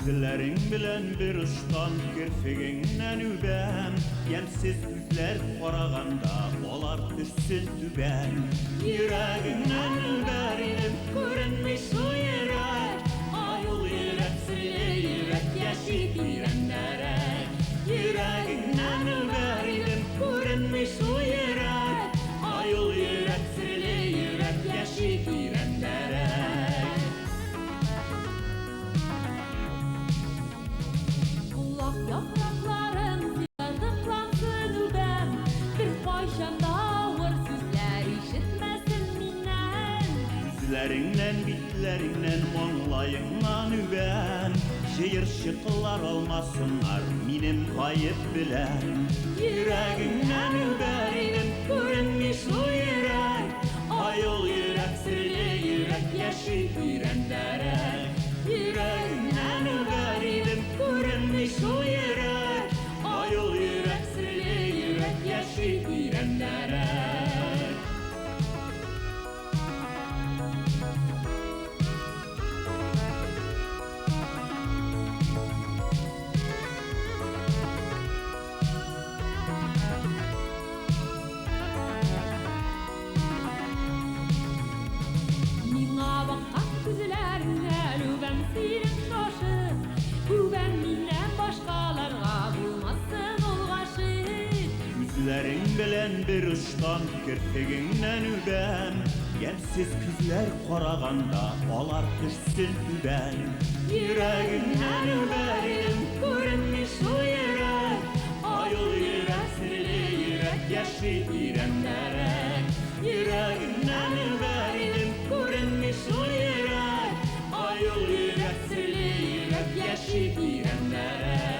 Күзләрең белән бер очтан керфегеңнән үбәм. Ямьсез күзләр караганда алар төшсен түбән. Йөрәгеңнән үбәр идем, күренми шул йөрәк. Ай, ул йөрәк, серле йөрәк, яши тирәндәрәк. Йөрәгеңнән үбәр идем, күренми шул йөрәк. Ай, ул йөрәк, серле йөрәк, яши тирәндәрәк. Колак яфракларын сыйладыклансын үбәм, Беркайчан да авыр сүзләр ишетмәсен миннән. Күзләреңнән, битләреңнән, маңлаеңнан үбәм. Җыерчыклар алмасыннар минем гаеп белән. Йөрәгеңнән үбәр идем, күренми шул йөрәк. Ай, ул йөрәк, серле йөрәк, яши тирәндәрәк. Йөрәгеңнән үбәр идем, күренми шул йөрәк. Ай, ул йөрәк, серле йөрәк, яши тирәндәрәк. Миңа баккан күзләреңнән үбәм синең шашып, Үбәм миннән башкаларга булмасын ул гашыйк. Күзләрең белән бер очтан керфегеңнән үбәм. Ямьсез күзләр караганда алар төшсен түбән. Йөрәгеңнән үбәр идем, күренми шул йөрәк. Ай, ул йөрәк, серле йөрәк, яши тирәндәрәк. Йөрәгеңнән үбәр идем, күренми шул йөрәк. Ай, ул йөрәк, серле йөрәк, яши тирәндәрәк.